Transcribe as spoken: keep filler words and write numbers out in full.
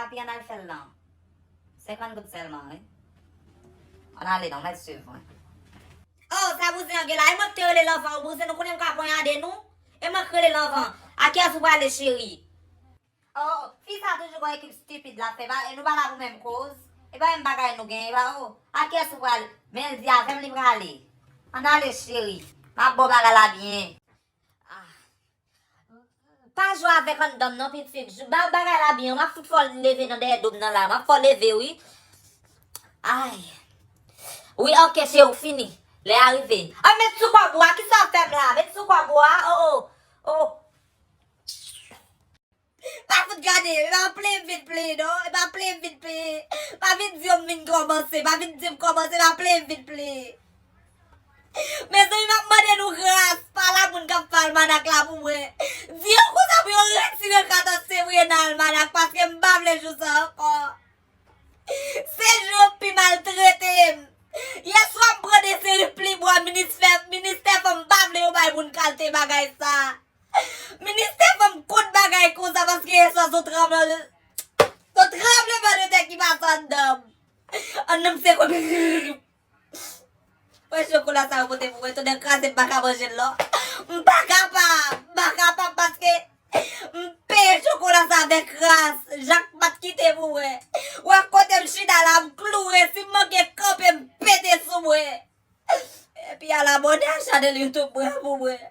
Papi, ann al fè l lan. Senkant goud sèlman, wi. Ann ale non, mèt swiv mwen. Oh, sa bouzen an gen la. E mwen ki te rele l anvan, ou bouzen, nou konnen m ka ponyade nou. E mwen ki rele l anvan. A kiyès ou prale, cheri? Oh, fi sa toujou gon ekip stipid l ap fè. E nou pa la pou menm koz. E pa menm bagay nou gen. E pa, oh, a kiyès ou prale? Men l di avè m li prale. Ann ale, cheri. M ap ba w bagay la byen. Ah. Pa jwe avèk anndan m non, pitit. Ba bagay la byen, m ap fout fè w leve nan dèyè do m nan la. M ap fè w leve, wi. Ay. Wi, ok, cheri, ou fini. Lè a rive. Ah, met sou kòb ou a, kisa w ap fè m la? Met sou kòb ou a, oh, oh. Oh. Pa fout gade, e pa plenyen m vin plenyen non, e pa plenyen m vin plenyen. Pa vin di yo m vin kòmanse, pa vin di m kòmanse, e pa plenyen m vin plenyen. Mezanmi, m ap mande nou gras, pa la moun k ap fè almanak la pou mwen. Di yo konsa pou yo retire katòz fevriye nan almanak, paske m pa vle jou sa ankò. Se jou yo pi maltrete m. Yèswa m pran de seri pli bwa ministè, ministè fanm, m pa vle yo bay moun kalte bagay sa. Ministè fanm kont bagay konsa paske yèswa se yon tranbleman, se yon tranbleman de tè ki pase anndan m. Anndan m se kon. Wè chokola sa yo pote pou mwen, tonnè kraze m pa ka manje l non. M pa kapab, m pa kapab paske m peye chokola sa avèk kras. Jak pa t kite pou mwen. Wè kote m chita la, m kloure, si m manke kanpe, m pete sou mwen. Epi al abòne a chanèl YouTube mwen pou mwen.